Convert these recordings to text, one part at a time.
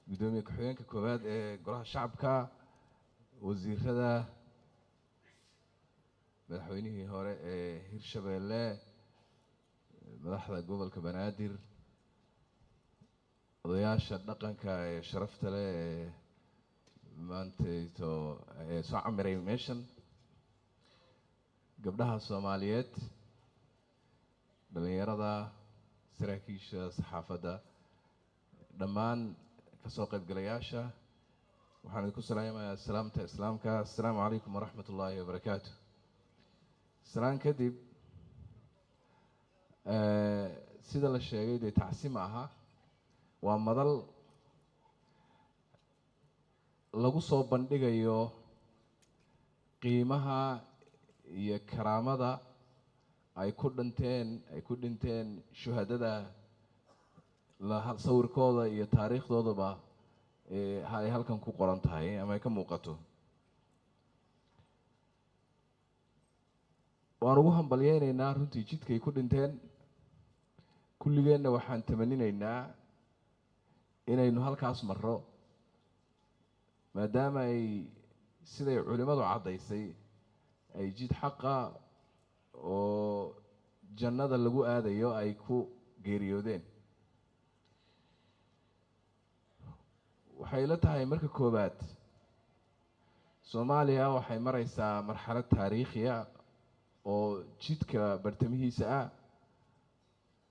Gudoomiye ku-xigeenka koowaad ee Golaha Shacabka, wasiirada, madaxweynihii hore ee Hirshabeelle, madaxda gobolka Banaadir, odayaasha dhaqanka ee sharafta leh ee maantayto ee soo camiray meeshan, gabdhaha Soomaaliyeed, dhalinyarada, saraakiisha, saxaafadda, dhammaan kasoo qaybgalayaasha, waxaan idinku salaamayaa salaamta Islaamka: assalaamu calaykum waraxmat ullaahi wabarakaatu. Salaan kadib, sida la sheegay, dee tacsi ma aha, waa madal lagu soo bandhigayo qiimaha iyo karaamada ay ku dhinteen shuhadada la sawirkooda iyo taariikhdoodaba ay halkan ku qoran tahay ama ay ka muuqato. Waan ugu hambalyeynaynaa runtii jidkay ku dhinteen. Kulligeenna waxaan tamaninaynaa inaynu halkaas marro, maadaama ay siday culimmadu caddaysay ay jid xaqa oo jannada lagu aadayo ay ku geeriyoodeen. Waxay la tahay marka koowaad, Soomaaliya waxay maraysaa marxalad taariikhiya oo jidka bartamihiisa ah,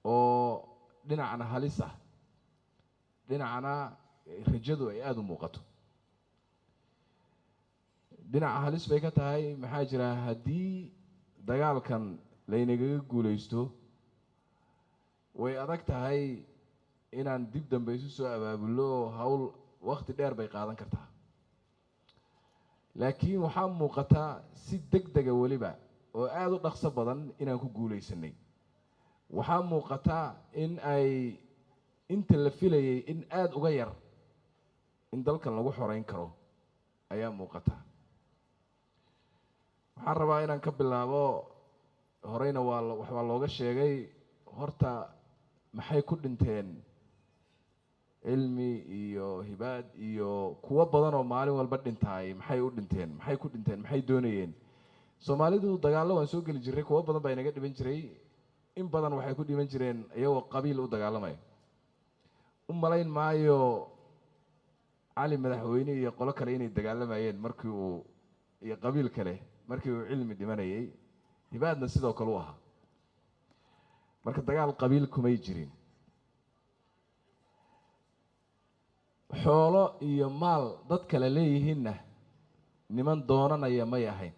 oo dhinacna halis ah, dhinacna rajadu ay aada u muuqato. Dhinaca halis bay ka tahay, maxaa jira? Haddii dagaalkan laynagaga guulaysto, way adag tahay inaan dib dambe isu soo abaabullo, hawl wakti dheer bay qaadan kartaa. Laakiin waxaa muuqata si deg dega weliba oo aada u dhaqso badan inaan ku guulaysanay. Waxaa muuqata in ay inta la filayay in aada uga yar in dalkan lagu xoreyn karo ayaa muuqata. Waxaan rabaa inaan ka bilaabo, horeyna waa waxbaa looga sheegay, horta maxay ku dhinteen Cilmi iyo Hibaad iyo kuwo badan oo maalin walba dhintaay? Maxay u dhinteen? Maxay ku dhinteen? Maxay doonayeen? Soomaalidu dagaallo waan soo geli jiray, kuwo badan baa inaga dhiman jiray. In badan waxay ku dhiman jireen iyagoo qabiil u dagaalamaya. U malayn maayo Cali Madaxweyne iyo qolo kale inay dagaalamayeen markii uu iyo qabiil kale markii uu Cilmi dhimanayay. Hibaadna sidoo kale u ahaa. Marka dagaal qabiil kumay jirin. Xoolo iyo maal dad kale leeyihiinna niman doonanaya may ahayn.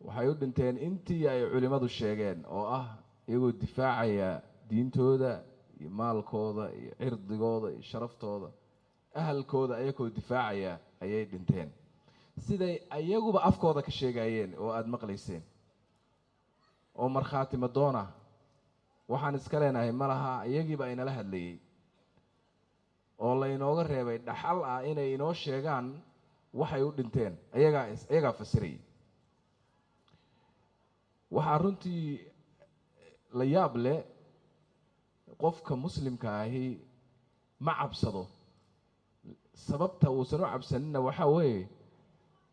Waxay u dhinteen intii ay culimmadu sheegeen, oo ah iyagoo difaacaya diintooda iyo maalkooda iyo cirdigooda iyo sharaftooda, ahalkooda ayagoo difaacaya ayay dhinteen, siday ayaguba afkooda ka sheegayeen oo aada maqlayseen oo markhaati madoona. Waxaan iska leenahay ma laha, iyagiiba inala hadlayey oo la inooga reebay dhaxal ah inay inoo sheegaan waxay u dhinteen. Iyagaa fasirayay. Waxaa runtii la yaab leh, qofka Muslimka ahi ma cabsado. Sababta uusan u cabsaninna waxaa weeye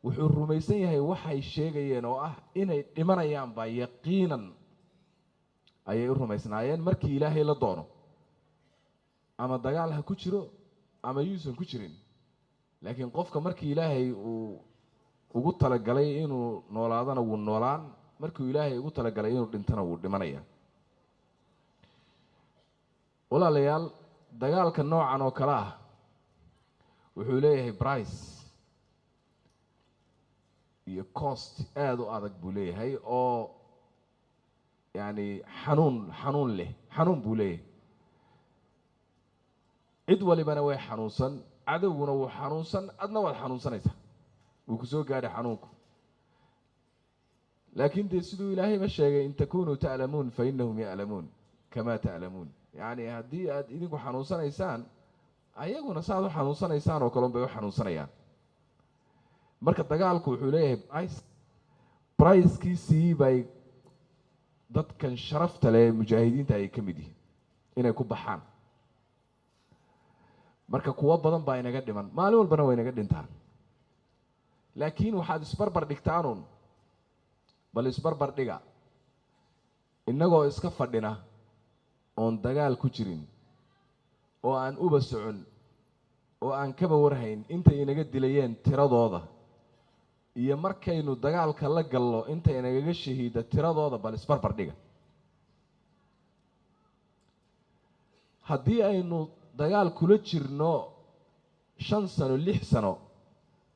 wuxuu rumaysan yahay waxay sheegayeen, oo ah inay dhimanayaan baa yaqiinan ayay u rumaysnaayeen markii Ilaahay la doono, ama dagaal ha ku jiro ama yuusan ku jirin. Laakiin qofka markii Ilaahay uu ugu talagalay inuu noolaadona wuu noolaan, markuu Ilaahay ugu talagalay inuu dhintona wuu dhimanaya. Walaalayaal, dagaalka noocan oo kale ah wuxuu leeyahay price iyo cost aada u adag buu leeyahay, oo yacni xanuun leh, xanuun buu leeyahay. Cid walibana way xanuunsan, cadowguna wuu xanuunsan, adna waad xanuunsanaysaa, wuu ku soo gaadhay xanuunku. Laakiin dee siduu Ilaahayba sheegay, in takunuu ta'lamuun fa inahum ya'lamuun kama ta'lamuun. Yacni haddii aad idinku xanuunsanaysaan, ayaguna saaad u xanuunsanaysaan oo kale un bay u xanuunsanayaan. Marka dagaalku wuxuu leeyahay price. Pricekiisii bay dadkan sharafta leh, mujaahidiinta, ay ka mid yihiin inay ku baxaan. Marka kuwo badan baa inaga dhiman, maalin walbana waa inaga dhintaan. Laakiin waxaad isbarbar dhigtaanuun, bal isbarbar dhiga innagoo iska fadhina oon dagaal ku jirin oo aan uba socon oo aan kaba warhayn intay inaga dilayeen tiradooda, iyo markaynu dagaalka la gallo inta inagaga shahiida tiradooda, bal isbarbar dhiga. Haddii aynu dagaal kula jirno 5 sano 6 sano,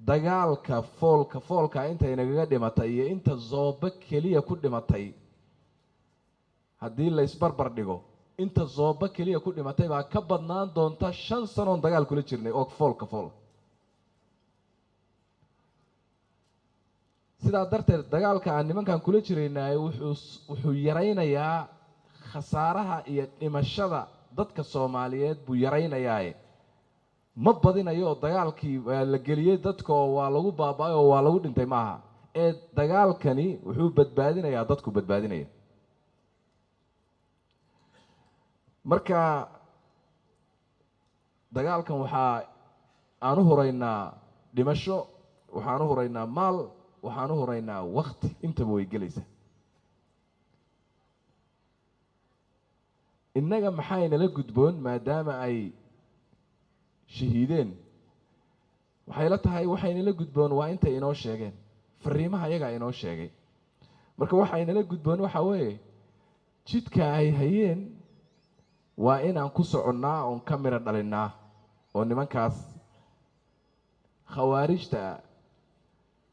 dagaalka foolka foolka inta inagaga dhimatay iyo inta zoobe keliya ku dhimatay haddii la isbarbar dhigo, inta zoobe keliya ku dhimatay baa ka badnaan doonta 5 sanoon dagaal kula jirnay oo foolka fool. Sidaa darteed dagaalka aan nimankan kula jiraynaay wuxuu yaraynayaa khasaaraha iyo dhimashada dadka Soomaaliyeed buu yaraynayaaye, ma badinayo. Dagaalkii waa la geliyey dadka oo waa lagu baaba'ay oo waa lagu dhintay maaha, ee dagaalkani wuxuu badbaadinayaa dadku badbaadinaya. Marka dagaalkan waxaa aan u huraynaa dhimasho, waxaan u huraynaa maal, waxaan u huraynaa wakti, intaba way gelaysaa. Innaga maxaynala gudboon maadaama ay shahiideen? Waxay la tahay waxaynala gudboon waa intay inoo sheegeen, fariimaha iyagaa inoo sheegay. Marka waxaynala gudboon waxaa weeye jidka ay hayeen waa inaan ku soconnaa oon ka miro dhalinnaa, oo nimankaas khawaarijta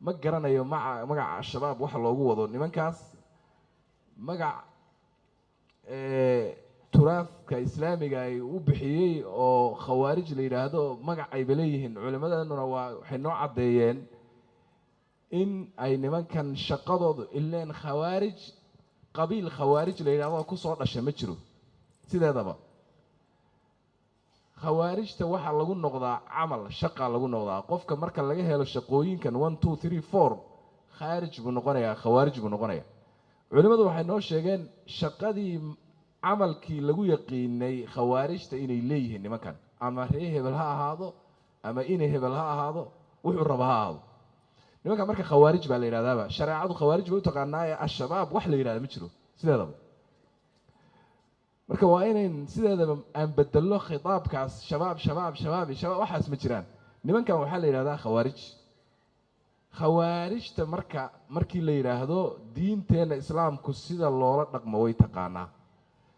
ma garanayo magaca Al-Shabaab waxa loogu wado nimankaas, magac turaafka islaamiga ay u bixiyey oo khawaarij la yidhaahdo, magac ayba leeyihiin. Culimadeenuna waa waxay noo caddeeyeen in ay nimankan shaqadoodu ileen khawaarij, qabiil khawaarij la yidhahdo kusoo dhasha ma jiro. Sideedaba khawaarijta waxaa lagu noqdaa camal, shaqa lagu noqdaa. Qofka marka laga helo shaqooyinkan 1 2 3 4 khaarij buu noqonayaa, khawaarij buu noqonayaa. Culimmadu waxay noo sheegeen shaqadii camalkii lagu yaqiinay khawaarijta inay leeyihiin nimankan, ama ree hebel ha ahaado ama inay hebel ha ahaado, wuxuu raba ha ahaado. Nimankan marka khawaarij baa la yidhahdaaba, shareecadu khawaarij bay u taqaanaa, Al-Shabaab wax la yidhahda ma jiro sideedaba. Marka waa inayn sideedaba aan bedello khitaabkaas shabaab shabaab shabaab shabaab, waxaas ma jiraan. Nimankan waxaa la yidhahdaa khawaarij. Khawaarijta marka markii la yidhaahdo diinteenna islaamku sida loola dhaqmo way taqaanaa,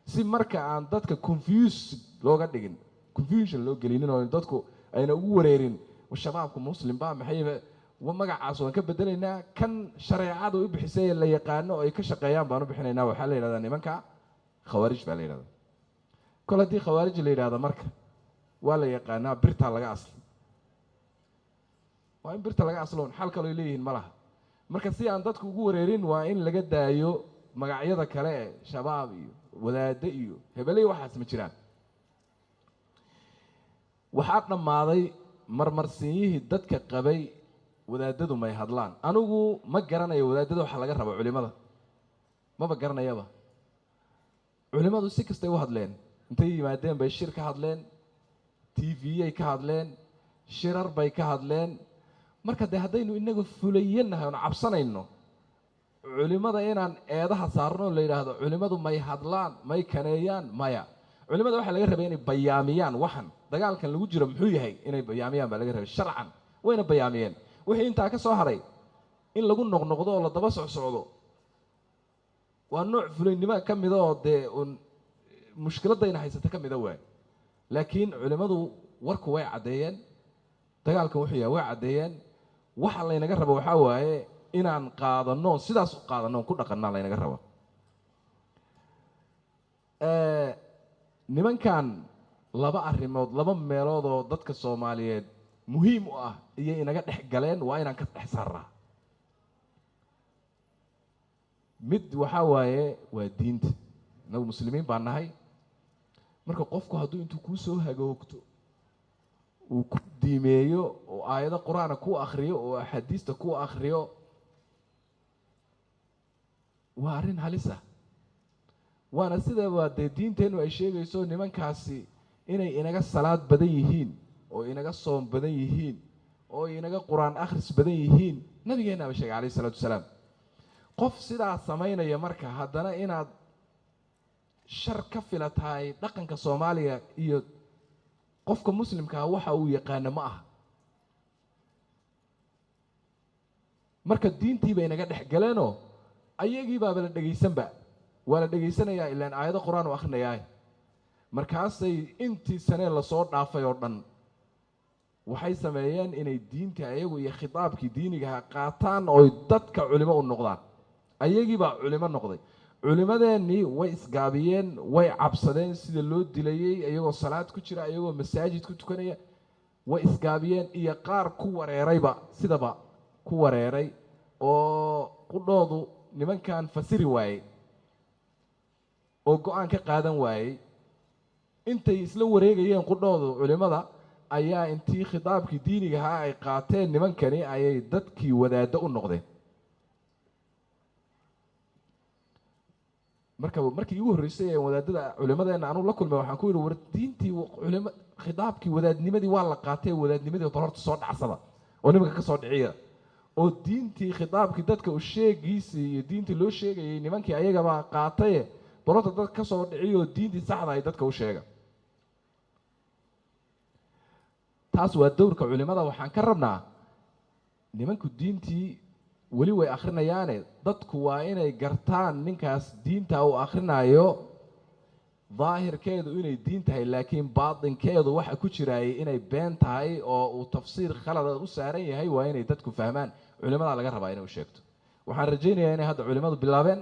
si marka aan dadka confuse looga dhigin, confusion loo gelinin oo dadku ayna ugu wareerin shabaabku muslim baa maxay, magacaas waan ka bedelaynaa, kan shareecadu u bixisay la yaqaano oo ay ka shaqeeyaan baan u bixinaynaa. Waxaa la yidhahdaa nimanka khawaarij baa la yidhahdaa. Kol haddii khawaarij la yidhahda marka waa la yaqaanaa, birtaa laga asli, waa in birta laga asloon, xal kaloo leeyihiin ma laha. Marka si aan dadku ugu wareerin waa in laga daayo magacyada kale ee shabaab iyo wadaaddo iyo hebeley, waxaas ma jiraan. Waxaa dhammaaday marmarsiinyihii dadka qabay wadaadadu may hadlaan. Anigu ma garanayo wadaadada waxaa laga raba, culimada maba garanayaba. Culimadu si kastay u hadleen, intay yimaadeen bay shir ka hadleen, TV-yay ka hadleen, shirar bay ka hadleen. Marka dee haddaynu inagu fulayanahay oon cabsanayno culimada inaan eedaha saarno la yidhaahdo culimadu may hadlaan may kaneeyaan, maya. Culimada waxaa laga rabay inay bayaamiyaan waxan dagaalkan lagu jiro muxuu yahay, inay bayaamiyaan baa laga rabay sharcan, wayna bayaamiyeen. Wixii intaa ka soo haray in lagu noqnoqdo oo la daba socsocdo waa nooc fulaynimo ka mida oo dee uun mushkiladayna haysata ka mida waay. Laakiin culimadu warku way caddeeyeen, dagaalkan wuxuu yahay way caddeeyeen. Waxa laynaga rabo waxaa waaye inaan qaadano, sidaas u qaadano ku dhaqannaa laynaga rabo. Nimankan laba arrimood, laba meelood oo dadka Soomaaliyeed muhiim u ah iyo inaga dhex galeen, waa inaan ka dhex saarnaa. Mid waxaa waaye waa diinta. Innagu muslimiin baan nahay. Marka qofku hadduu intuu kuu soo hagoogto uu ku diimeeyo oo aayado qur-aana ku akhriyo oo axaadiista ku akhriyo, waa arrin halis ah. Waana sidaba dee diinteennu ay sheegayso nimankaasi inay inaga salaad badan yihiin. oo inaga soom badan yihiin oo inaga qur-aan akhris badan yihiin. Nabigeennaaba sheegay calayhi isalaatu wasalaam. Qof sidaa samaynaya marka haddana inaad shar ka filatahay dhaqanka Soomaaliya iyo qofka muslimkaa waxa uu yaqaano ma aha. Marka diintii bay naga dhex galeenoo ayagii baaba la dhegaysanba, waa la dhegaysanayaa ilaan aayado qur-aan u akhrinayaa. Markaasay intii sanee lasoo dhaafay oo dhan waxay sameeyeen inay diinta ayagu iyo khitaabkii diinigaha qaataan ooy dadka culimo u noqdaan. Ayagii baa culimo noqday. Culimadeennii way isgaabiyeen, way cabsadeen sida loo dilayey, iyagoo salaad ku jira, iyagoo masaajid ku tukanaya way isgaabiyeen, iyo qaar ku wareerayba, sidaba ku wareeray oo qudhoodu nimankan fasiri waayey oo go-aan ka qaadan waayey. Intay isla wareegayeen qudhoodu culimada ayaa intii khitaabkii diinigahaa ay qaateen nimankani ayay dadkii wadaaddo u noqdeen. Marka markii igu horreysay ee wadaadada culimadeenna anuu la kulmay waxaan ku yidhi, war diintii culimo khitaabkii wadaadnimadii waa la qaatay, wadaadnimadii bal horta soo dhacsada oo nimanka ka soo dhiciya, oo diintii khitaabkii dadka u sheegiisii iyo diintii loo sheegayay nimankii ayagabaa qaataye, bal horta dadka ka soo dhiciya oo diintii saxda ay dadka u sheega. Taas waa dowrka culimada. Waxaan ka rabnaa nimanku diintii weli way akhrinayaane, dadku waa inay gartaan ninkaas diinta uu akhrinayo daahirkeedu inay diin tahay, laakiin baatinkeedu waxa ku jiraayay inay been tahay oo uu tafsiir khalada u saaran yahay, waa inay dadku fahmaan. Culimadaa laga rabaa inay u sheegto. Waxaan rajaynayaa inay hadda culimadu bilaabeen,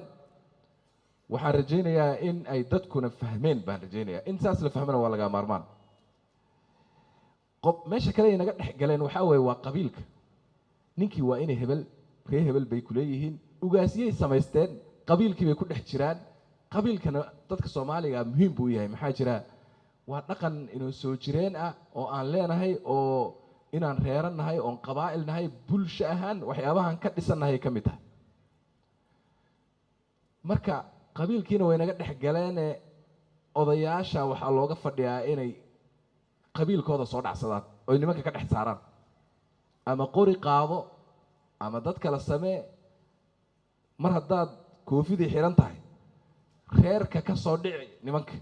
waxaan rajaynayaa in ay dadkuna fahmeen baan rajaynayaa. In saas la fahmana waa laga maarmaan. Meesha kale ay naga dhex galeen waxaa weeye waa qabiilka. Ninkii waa inay hebel ree hebel bay kuleeyihiin, ugaasiyay samaysteen, qabiilkii bay ku dhex jiraan. Qabiilkana dadka Soomaaliga muhiim buu yahay, maxaa jira waa dhaqan inuu soo jireen ah oo aan leenahay, oo inaan reerannahay oon qabaa'il nahay, bulsho ahaan waxyaabahan ka dhisannahay ka mid tahay. Marka qabiilkiina way naga dhex galeene, odayaasha waxaa looga fadhiyaa inay qabiilkooda soo dhacsadaan oy nimanka ka dhex saaraan, ama qori qaado ama dad kala samee. Mar haddaad koofidii xihan tahay reerka ka soo dhici nimanka,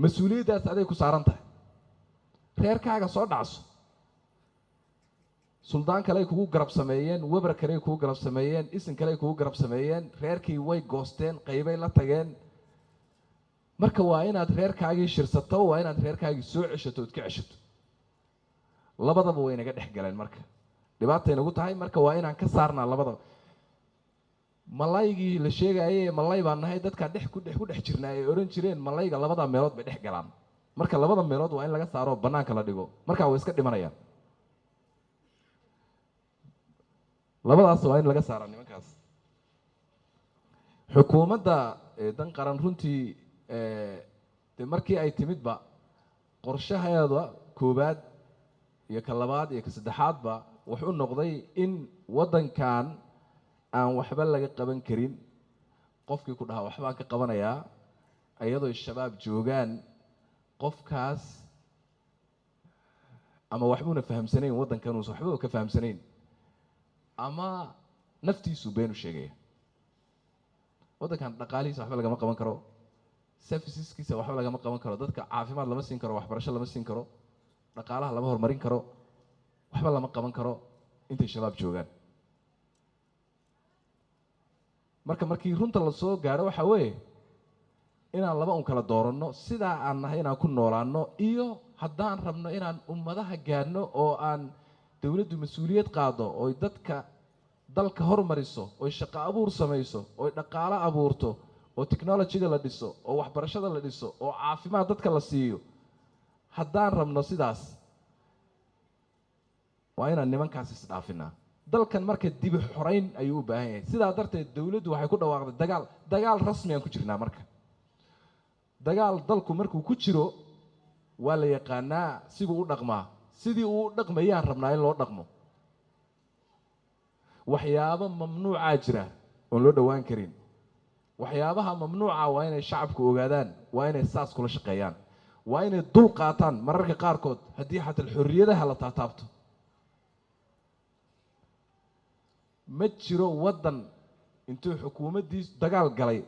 mas-uuliyaddaas aday ku saaran tahay. Reerkaaga soo dhacso, suldaan kaley kugu garab sameeyeen, weber kaley kugu garab sameeyeen, isin kaley kugu garab sameeyeen, reerkii way goosteen, qaybay la tageen. Marka waa inaad reerkaagii shirsato, waa inaad reerkaagii soo ceshato ood ka ceshato. Labadaba way naga dhex galeen, marka dhibaatay nagu tahay. Marka waa inaan ka saarnaa labadaba. Malaygii la sheegaayey malay baan nahay, dadkaa dhex ku dhex ku dhex jirnaa ay odhan jireen malayga labada meelood bay dhex galaan. Marka labada meelood waa in laga saaro bannaanka la dhigo, markaa way iska dhimanayaan. Labadaas waa in laga saaraa nimankaas. Xukuumadda dan qaran runtii dee markii ay timidba qorshaheeda koowaad iyo ka labaad iyo ka saddexaadba wuxuu noqday in waddankan aan waxba laga qaban karin. Qofkii ku dhahaa waxbaan ka qabanayaa iyadoo shabaab joogaan, qofkaas ama waxbuuna fahamsanayn waddankan, uusan waxba ka fahamsanayn, ama naftiisuu been u sheegaya. Waddankan dhaqaalihiisa waxba lagama qaban karo, serviceskiisa waxba lagama qaban karo, dadka caafimaad lama siin karo, waxbarasho lama siin karo, dhaqaalaha lama horumarin karo, waxba lama qaban karo intay shabaab joogaan. Marka markii runta lasoo gaaro waxaa weeye inaan laba un kala dooranno, sidaa aan nahay inaan ku noolaanno, iyo haddaan rabno inaan ummadaha gaadhno oo aan dowladdu mas-uuliyad qaado oy dadka dalka hormariso, oy shaqo abuur samayso, oy dhaqaalo abuurto, oo technologyga la dhiso, oo waxbarashada la dhiso, oo caafimaad dadka la siiyo. Haddaan rabno sidaas waa inaan nimankaas isdhaafinaa. Dalkan marka dibi xorayn ayuu u baahan yahay. Sidaa darteed dowladdu waxay ku dhawaaqday dagaal, dagaal rasmi aan ku jirnaa. Marka dagaal dalku markuu ku jiro waa la yaqaanaa siduu u dhaqmaa, sidii uu u dhaqmayaan rabnaa in loo dhaqmo. Waxyaabo mamnuucaa jira oon loo dhowaan karin. Waxyaabaha mamnuuca waa inay shacabku ogaadaan, waa inay saas kula shaqeeyaan. Waa inay dul qaataan mararka qaarkood haddii xataa xorriyadaha la taataabto. Ma jiro waddan intuu xukuumaddiisu dagaal galay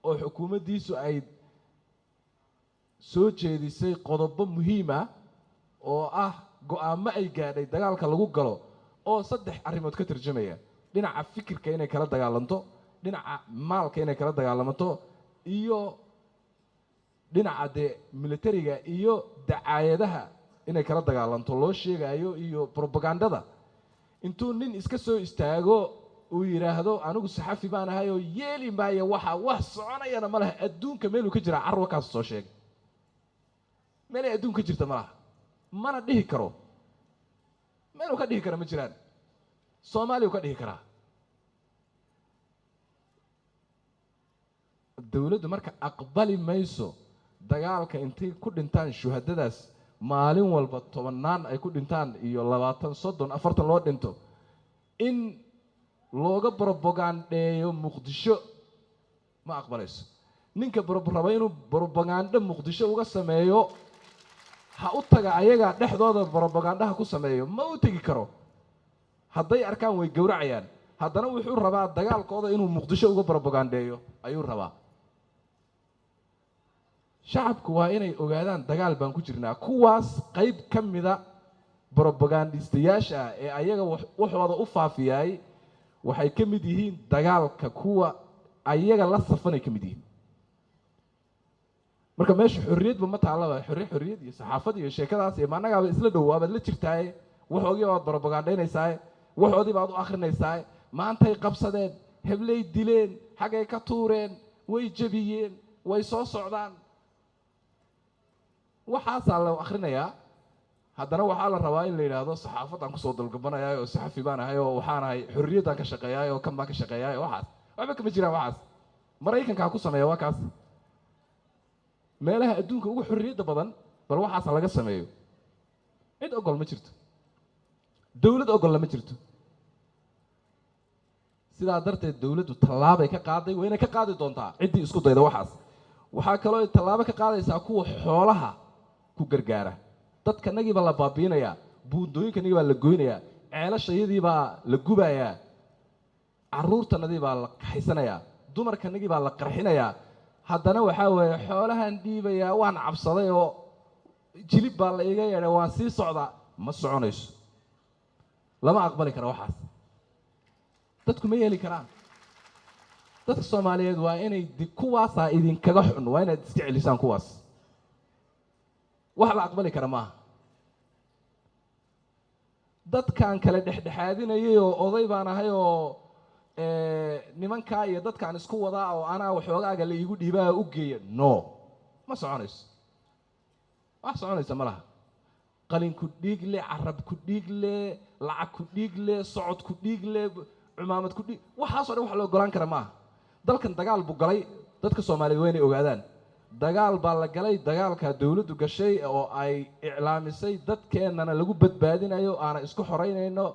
oo xukuumaddiisu ay soo jeedisay qodobo muhiim ah oo ah go-aamo ay gaadhay dagaalka lagu galo oo saddex arrimood ka tarjamaya: dhinaca fikirka inay kala dagaalanto, dhinaca maalka inay kala dagaalamato, iyo dhinaca dee militariga iyo dacaayadaha inay kala dagaalanto loo sheegayo iyo brobagandada. Intuu nin iska soo istaago uu yidhaahdo anigu saxafi baan ahay oo yeeli maayo, waxa wax soconayana ma laha. Adduunka meeluu ka jiraa carwa kaas soo sheegay meelay adduunka ka jirta ma laha, mana dhihi karo, meeluu ka dhihi kara ma jiraan. Soomaaliya u ka dhihi karaa. Dowladdu marka aqbali mayso dagaalka intay ku dhintaan shuhadadaas maalin walba tobannaan ay ku dhintaan iyo 20, 30, 40 loo dhinto, in looga brobagandheeyo Muqdisho ma aqbalayso. Ninka raba inuu brobagandho Muqdisho uga sameeyo ha u taga ayaga dhexdooda brobagandhaha ku sameeyo, ma u tegi karo. Hadday arkaan way gowracayaan. Haddana wuxuu rabaa dagaalkooda inuu Muqdisho uga brobagandheeyo ayuu rabaa. Shacabku waa inay ogaadaan dagaal baan ku jirnaa. Kuwaas qayb ka mida brobagandistayaasha ah ee ayaga waxooda u faafiyay waxay ka mid yihiin dagaalka, kuwa ayaga la safanay ka mid yihiin. Marka meesha xorriyadba ma taallaba. Xorriyad iyo saxaafad iyo sheekadaas iyo maannagaaba isla dhow waabaad la jirtaaye, waxoogii baad brobagandhaynaysaa, waxoodii baad u akhrinaysaa. Maantay qabsadeen, heblay dileen, xaggay ka tuureen, way jebiyeen, way soo socdaan, waxaasaa la akhrinayaa. Haddana waxaa la rabaa in la yidhaahdo saxaafaddaan kusoo dalgabanayaa oo saxafi baan ahay oo waxaan ahay xorriyaddaan ka shaqeeyaay oo kan baan ka shaqeeyaay. Waxaas waxba kama jiraan. Waxaas Maraykanka ha ku sameeya, waa kaas meelaha adduunka ugu xorriyadda badan, bal waxaasa laga sameeyo. Cid ogol ma jirto, dowlad ogolla ma jirto. Sidaa darteed dowladdu tallaabay ka qaaday, wayna ka qaadi doontaa ciddii isku dayda waxaas. Waxaa kaloo ay tallaabo ka qaadaysaa kuwa xoolaha ku gargaara. Dadkanagii baa la baabiinayaa, buundooyinkanagii baa la goynayaa, ceelashayadii baa la gubayaa, carruurtanadii baa la kaxaysanayaa, dumarkanagii baa la qarxinayaa. Haddana waxaa weeye xoolahan dhiibayaa, waan cabsaday oo jilib baa la iga yeedhay, waan sii socdaa. Ma soconayso, lama aqbali kara waxaas. Dadku ma yeeli karaan. Dadka Soomaaliyeed waa inay kuwaasaa idinkaga xun, waa inaad iska celisaan kuwaas. Wax la aqbali kara maaha. Dadkan kale dhexdhexaadinayay oo oday baan ahay oo nimankaa iyo dadkaan isku wadaa oo anaa waxoogaaga la iigu dhiibaa u geeya, no, ma soconayso. Wax soconaysa ma laha. Qalin ku dhiig le, carab ku dhiig le, lacag ku dhiig le, socod ku dhiig le, cumaamad ku dhiig, waxaasoo dhan wax la ogolaan kara maaha. Dalkan dagaal buu galay. Dadka Soomaaliyeed waa inay ogaadaan dagaal baa la galay. Dagaalkaa dowladdu gashay oo ay iclaamisay dadkeennana lagu badbaadinayo, aana isku xoreynayno.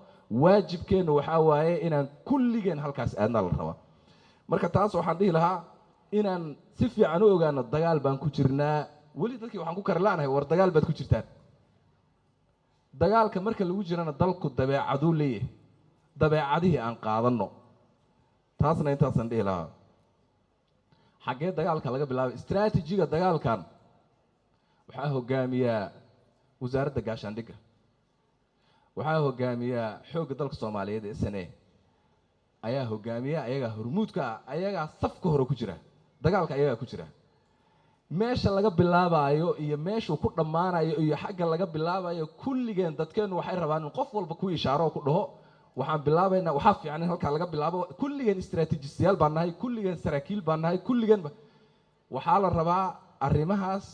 Waajibkeennu waxaa waaye inaan kulligeen halkaas aadnaa la rabaa. Marka taas waxaan dhihi lahaa inaan si fiican u ogaano dagaal baan ku jirnaa. Weli dadkii waxaan ku kari la'nahay war dagaal baad ku jirtaan. Dagaalka marka lagu jirana dalku dabeecaduu leeyahay, dabeecadihii aan qaadanno. Taasna intaasaan dhihi lahaa. Xaggee dagaalka laga bilaabay? Istraatijiga dagaalkan waxaa hogaamiyaa wasaaradda gaashaandhigga, waxaa hogaamiyaa xoogga dalka Soomaaliyeed ee SNA ayaa hogaamiya, ayagaa hormuudka ah, ayagaa safka hore ku jira dagaalka, ayagaa ku jira. Meesha laga bilaabayo iyo meeshuu ku dhammaanayo iyo xagga laga bilaabayo, kulligeen dadkeennu waxay rabaan in qof walba ku ishaaro oo ku dhaho waxaan bilaabaynaa, waxaa fiican in halkaa laga bilaabo. Kulligeen istraatiijistayaal baan nahay, kulligeen saraakiil baan nahay, kulligeen waxaa la rabaa arrimahaas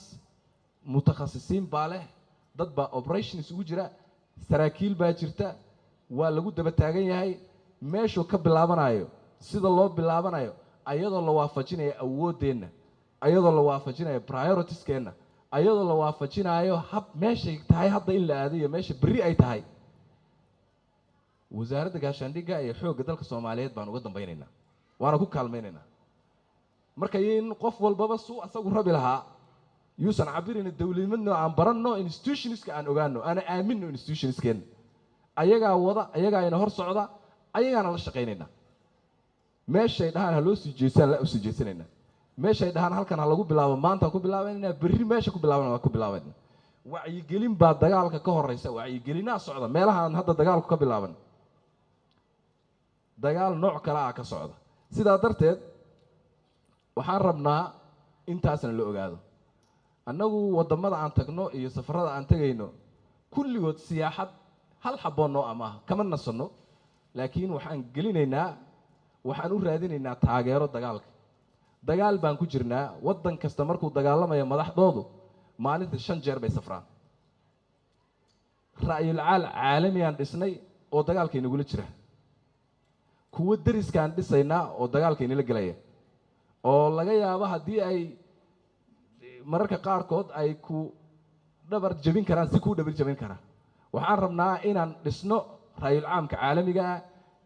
mutakhasisiin baa leh, dad baa operations ugu jira, saraakiil baa jirta, waa lagu daba taagan yahay. Meeshuu ka bilaabanayo, sida loo bilaabanayo, ayadoo la waafajinayo awooddeenna, ayadoo la waafajinayo prioritieskeenna, ayadoo la waafajinayo hab meeshay tahay hadda in la aadayo, meesha berri ay tahay, wasaaradda gaashaandhigga iyo xoogga dalka Soomaaliyeed baan uga dambaynaynaa, waana ku kaalmaynaynaa. Marka in qof walbaba suu asagu rabi lahaa Yuusan cabirina dowladnimada aan baranno, institutionska aan ogaano, aana aaminno institutionskeenna. Ayagaa wada, ayagaa ina hor socda, ayagaana la shaqaynayna. Meeshay dhahaan ha loo sii jeestaan, la usii jeesanayna. Meeshay dhahaan halkan ha lagu bilaabo, maanta ku bilaabanayna, berri meesha ku bilaaban waa ku bilaabanayna. Wacyigelin baa dagaalka ka horeysa, wacyigelinaa socda meelahaan hadda dagaalku ka bilaaban, dagaal nooc kale ah ka socda. Sidaa darteed waxaan rabnaa intaasna la ogaado. Annagu waddamada aan tagno iyo safarada aan tegayno kulligood siyaaxad hal xaboon noo amaaha kama nasanno, laakiin waxaan gelinaynaa, waxaan u raadinaynaa taageero dagaalka. Dagaal baan ku jirnaa. Waddan kasta markuu dagaalamayo, madaxdoodu maalinta 5 jeer bay safraan. Ra'yul caal caalamigaan dhisnay oo dagaalka inagula jira, kuwo deriskaan dhisaynaa oo dagaalka inala gelaya, oo laga yaabo haddii ay mararka qaarkood ay ku dhabar jebin karaan, si kuu dhabar jebin karaa. Waxaan rabnaa inaan dhisno ra'yul caamka caalamiga ah,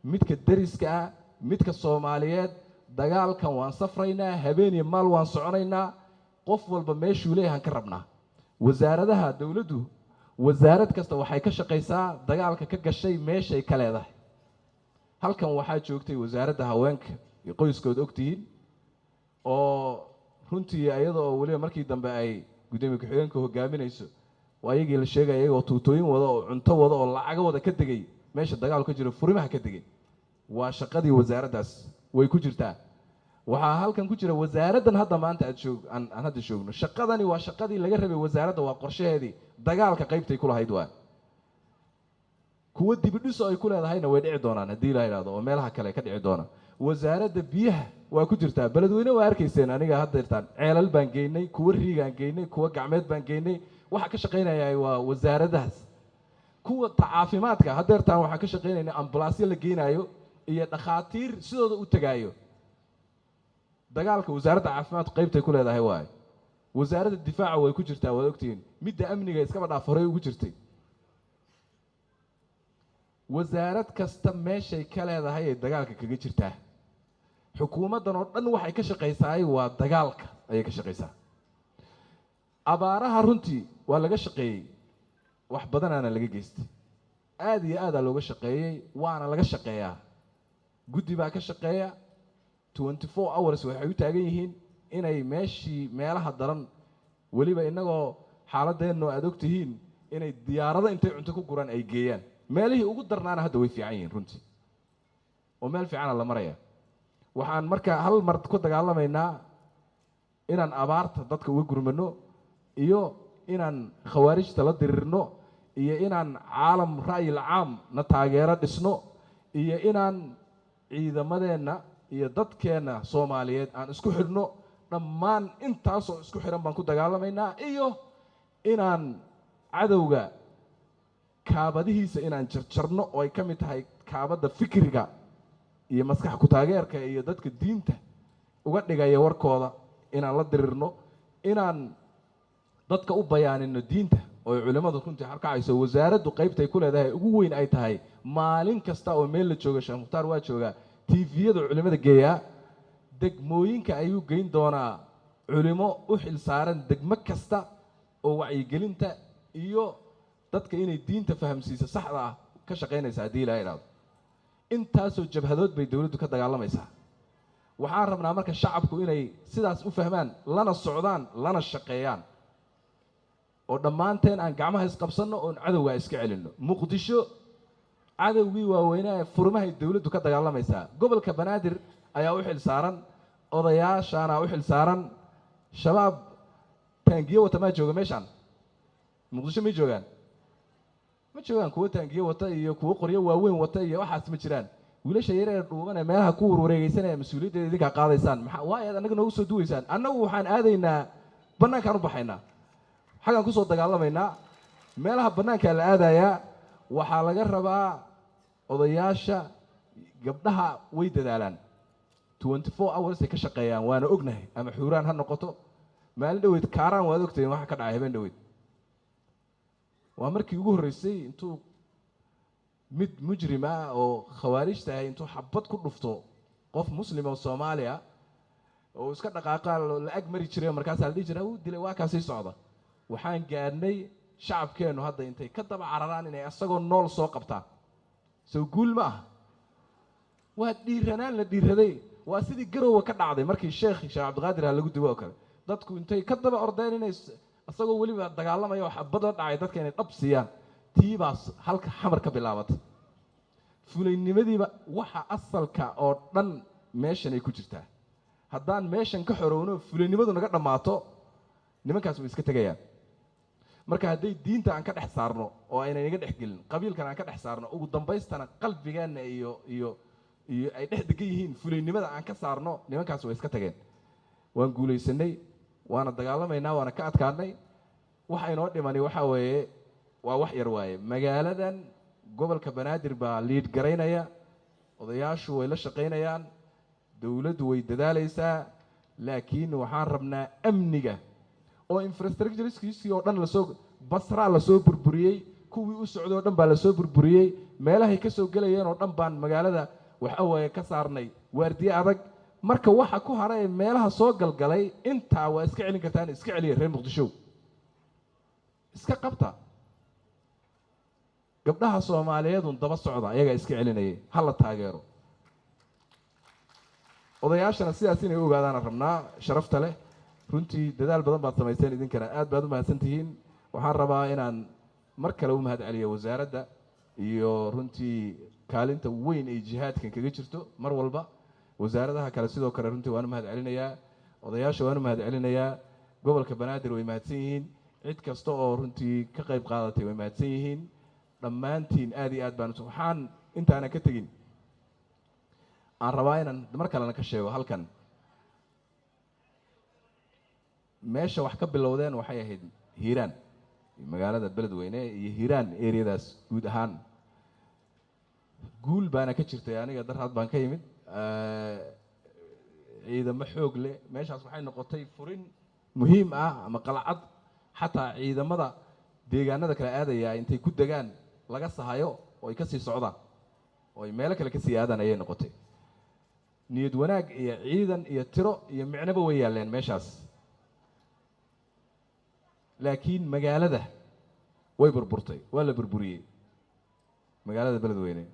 midka deriska ah, midka Soomaaliyeed. Dagaalkan waan safraynaa, habeen iyo maal waan soconaynaa. Qof walba meeshuu leeyahan ka rabnaa. Wasaaradaha dowladdu, wasaarad kasta waxay ka shaqaysaa dagaalka ka gashay meeshay ka leedahay. Halkan waxaa joogtay Wasaaradda Haweenka iyo Qoyskooda, ogtihiin, oo runtii iyada oo weliba markii dambe ay gudoomiye ku-xigeenka hogaaminayso, waa iyagii la sheegaya iyagoo tuutooyin wada oo cunto wada oo lacago wada ka degay meesha dagaalku ka jiro, furimaha ka degay. Waa shaqadii wasaaraddaas, way ku jirtaa. Waxaa halkan ku jira wasaaraddan hadda maanta aad joog aan hadda joogno. Shaqadani waa shaqadii laga rabay wasaaradda, waa qorshaheedii dagaalka qaybtay ku lahayd. Waa kuwo dibidhiso ay ku leedahayna way dhici doonaan haddii la yidhahdo, oo meelaha kale ka dhici doona. Wasaaradda Biyaha waa ku jirtaa. Beledweyne waa arkayseen aniga hadda irtaan, ceelal baan geynay, kuwo riigaan geynay, kuwo gacmeed baan geynay. Waxa ka shaqaynaya waa wasaaradahaas. Kuwa ta caafimaadka haddeertaan waxaan ka shaqaynaynaa ambalaasyo la geynayo iyo dhakhaatiir sidooda u tegaayo dagaalka. Wasaaradda Caafimaadku qaybtay ku leedahay waaye. Wasaaradda Difaaca way ku jirtaa, waad ogtihiin. Midda amniga iskaba dhaaf, horey ugu jirtay. Wasaarad kasta meeshay ka leedahay ay dagaalka kaga jirtaa. Xukuumaddan oo dhan waxay ka shaqaysaay waa dagaalka ayay ka shaqaysaa. Abaaraha runtii waa laga shaqeeyey, wax badanaana laga geystay, aada iyo aadaa looga shaqeeyey, waana laga shaqeeyaa. Guddi baa ka shaqeeya, 24 hours waxay u taagan yihiin inay meeshii meelaha daran, weliba innagoo xaaladeennu aada og tihiin, inay diyaarado intay cunto ku guraan ay geeyaan meelihii ugu darnaana. Hadda way fiican yihiin runtii, oo meel fiicana la maraya. Waxaan marka hal mar ku dagaalamaynaa inaan abaarta dadka uga gurmano, iyo inaan khawaarijta la dirirno, iyo inaan caalam ra'yil caam na taageero dhisno, iyo inaan ciidamadeenna iyo dadkeenna Soomaaliyeed aan isku xidhno. Dhammaan intaasoo isku xidhan baan ku dagaalamaynaa, iyo inaan cadowga kaabadihiisa inaan jarjarno, oo ay ka mid tahay kaabadda fikriga iyo maskax ku-taageerka iyo dadka diinta uga dhigaya warkooda inaan la dirirno, inaan dadka u bayaanino diinta oo ay culimmadu runtii harkacayso. Wasaaraddu qaybtay ku leedahay ugu weyn ay tahay, maalin kasta oo meel la jooga Sheekh Mukhtaar waa joogaa, TV-yada culimmada geeyaa. Degmooyinka ayuu geyn doonaa culimo u xil saaran degmo kasta oo wacyigelinta iyo dadka inay diinta fahamsiisa saxda ah ka shaqaynaysa haddii Ilaha idhaahdo. Intaasoo jabhadood bay dowladdu ka dagaalamaysaa. Waxaan rabnaa marka shacabku inay sidaas u fahmaan, lana socdaan, lana shaqeeyaan, oo dhammaanteen aan gacmaha isqabsanno oon cadowgaa iska celinno. Muqdisho cadowgii waaweynaa ee furmahay dowladdu ka dagaalamaysaa. Gobolka Banaadir ayaa u xil saaran, odayaashaana u xil saaran. Shabaab taangiyo wata maa jooga meeshaan Muqdisho? May joogaan? Ma joogaan. Kuwo taangiyo wata iyo kuwo qoryo waaweyn wata iyo waxaas ma jiraan. Wiilasha yareer dhuuban ee meelaha ku warwareegeysanaya mas-uuliyaddeeda idinkaa qaadaysaan. Maxaa waayo aad annaga noogu soo duwaysaan? Annagu waxaan aadaynaa bannaankaan u baxaynaa, xaggaan kusoo dagaalamaynaa, meelaha bannaankaa la aadayaa. Waxaa laga rabaa odayaasha, gabdhaha way dadaalaan, 24 hours ay ka shaqeeyaan, waana ognahay. Ama xuuraan ha noqoto, maalin dhaweyd Kaaraan waad ogtahin waxa ka dhacay. Habeen dhaweyd waa markii ugu horreysay intuu mid mujrim ah oo khawaarijta ahay intuu xabad ku dhufto qof Muslim oo Soomaali ah. Oo iska dhaqaaqaa la ag mari jiray, markaasaa la dhihi jiray wuu dilay, waa kaa sii socda. Waxaan gaadhnay shacabkeennu hadda intay ka daba cararaan inay asagoo nool soo qabtaan. Soo guul ma aha? Waa dhiiranaan la dhiiraday. Waa sidii Garowe ka dhacday markii Sheekh Cabdiqaadir ha lagu duwo oo kale. Dadku intay ka daba ordeen inay isagoo weliba dagaalamaya oo xabad la dhacay dadka inay dhab siiyaan. Tiibaas halka Xamar ka bilaabatay. Fulaynimadiiba waxa asalka oo dhan meeshan ay ku jirtaa. Haddaan meeshan ka xorowno, fulaynimadu naga dhammaato, nimankaas way iska tegayaan. Marka hadday diinta aan ka dhex saarno oo ayna inaga dhex gelin, qabiilkan aan ka dhex saarno, ugu dambaystana qalbigeenna iyo ay dhex degan yihiin fulaynimada aan ka saarno, nimankaas way iska tageen. Waan guulaysanay, waana dagaalamaynaa, waana ka adkaanay. Waxa inoo dhimani waxa weeye waa wax yar waaye. Magaaladan gobolka Banaadir baa lead garaynaya, odayaashu way la shaqaynayaan, dowladdu way dadaalaysaa, laakiin waxaan rabnaa amniga oo infrastructureskiisii oo dhan lasoo basraa lasoo burburiyey, kuwii u socday oo dhan baa lasoo burburiyey, meelahay ka soo gelayeen oo dhan baan magaalada waxa waaye ka saarnay waardiye adag. Marka waxa ku haray meelaha soo galgalay intaa waa iska celin kartaan. Iska celiya reer Muqdisho, iska qabta. Gabdhaha Soomaaliyeedun daba socda, ayagaa iska celinayay, ha la taageero. Odayaashana sidaas inay u ogaadaan rabnaa. Sharafta leh, runtii dadaal badan baad samayseen, idinkana aad baad u mahadsan tihiin. Waxaan rabaa inaan mar kale u mahad celiyo wasaaradda iyo runtii kaalinta weyn ay jihaadkan kaga jirto mar walba. Wasaaradaha kale sidoo kale runtii waan u mahad celinayaa. Odayaasha waan u mahad celinayaa. Gobolka Banaadir way mahadsan yihiin. Cid kasta oo runtii ka qayb qaadatay way mahadsan yihiin. Dhammaantiin aad iyo aad baan. Waxaan intaanan ka tegin aan rabaa inaan mar kalena ka sheego halkan. Meesha wax ka bilowdeen waxay ahayd Hiiraan, magaalada Beledweyne iyo Hiiraan areadaas guud ahaan. Guul baana ka jirtay. Aniga daraad baan ka yimid. Ciidamo xoog leh meeshaas waxay noqotay furin muhiim ah ama qalcad, xataa ciidamada deegaanada kala aadaya intay ku degaan laga sahayo oo ay kasii socdaan oo ay meelo kale kasii aadaan ayay noqotay. Niyad wanaag iyo ciidan iyo tiro iyo micnoba way yaalleen meeshaas, laakiin magaalada way burburtay. Waa la burburiyey magaalada Beledweyne,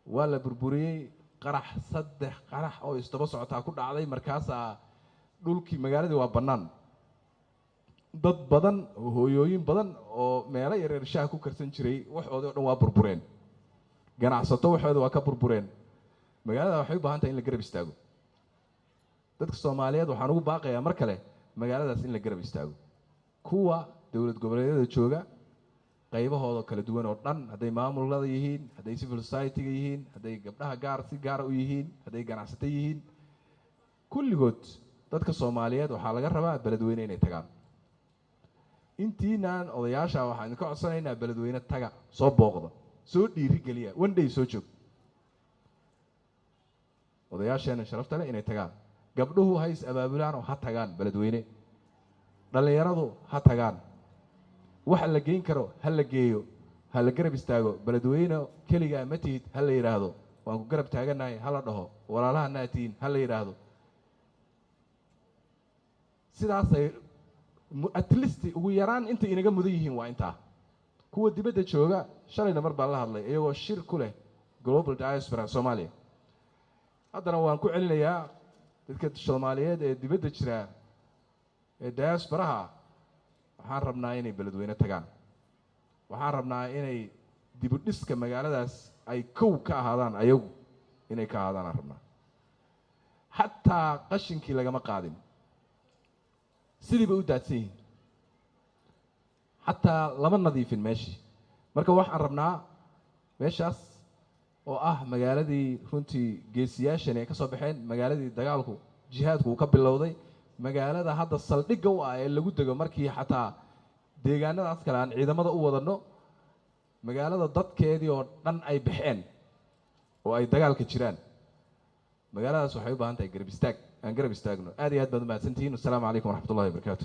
waa la burburiyey. Qarax, saddex qarax oo isdaba socotaa ku dhacday. Markaasaa dhulkii magaaladii waa bannaan. Dad badan oo hooyooyin badan oo meelo yaryar shaah ku karsan jiray waxoodii o dhan waa burbureen. Ganacsato waxooda waa ka burbureen. Magaalada waxay u baahan tahay in la garab istaago. Dadka Soomaaliyeed waxaan ugu baaqayaa mar kale magaaladaas in la garab istaago. Kuwa dowlad goboleedyada jooga qaybahooda kala duwan oo dhan, hadday maamulada yihiin, hadday civil society-ga yihiin, hadday gabdhaha gaar si gaara u yihiin, hadday ganacsato yihiin, kulligood dadka Soomaaliyeed waxaa laga rabaa Beledweyne inay tagaan. Intiinaan odayaasha waxaan idinka codsanaynaa Beledweyne taga, soo booqda, soo dhiiri geliya, one day soo joog. Odayaasheena sharafta leh inay tagaan, gabdhuhu ha is abaabulaan oo ha tagaan Beledweyne, dhallinyaradu ha tagaan, waxa la geyn karo ha la geeyo, ha la garab istaago. Beledweyne keligaa ma tihid ha la yidhaahdo, waan ku garab taaganahay ha la dhaho, walaalahanaa tihiin ha la yidhaahdo. Sidaasay at least ugu yaraan intay inaga mudan yihiin waa intaa. Kuwa dibadda jooga shalayna mar baan la hadlay iyagoo shir ku leh Global Diaspora Soomaaliya. Haddana waan ku celinayaa, dadka Soomaaliyeed ee dibadda jira ee diasporaha waxaan rabnaa inay Beledweyne tagaan. Waxaan rabnaa inay dibudhiska magaaladaas ay kow ka ahaadaan, ayagu inay ka ahaadaan aan rabnaa. Xataa qashinkii lagama qaadin, sidii bay u daadsan yihiin, xataa lama nadiifin meeshii. Marka waxaan rabnaa meeshaas oo ah magaaladii runtii geesiyaashani ay ka soo baxeen, magaaladii dagaalku jihaadku uu ka bilowday, magaalada hadda saldhigga u ah ee lagu dego markii xataa deegaanadaas kale aan ciidamada u wadanno, magaalada dadkeedii oo dhan ay baxeen oo ay dagaalka jiraan, magaaladaas waxay u baahan tahay garab istaag. Aan garab istaagno. Aad iyo aad baad umahadsantihiin. Wasalaamu calaykum waraxmat ullahi wabarakaatu.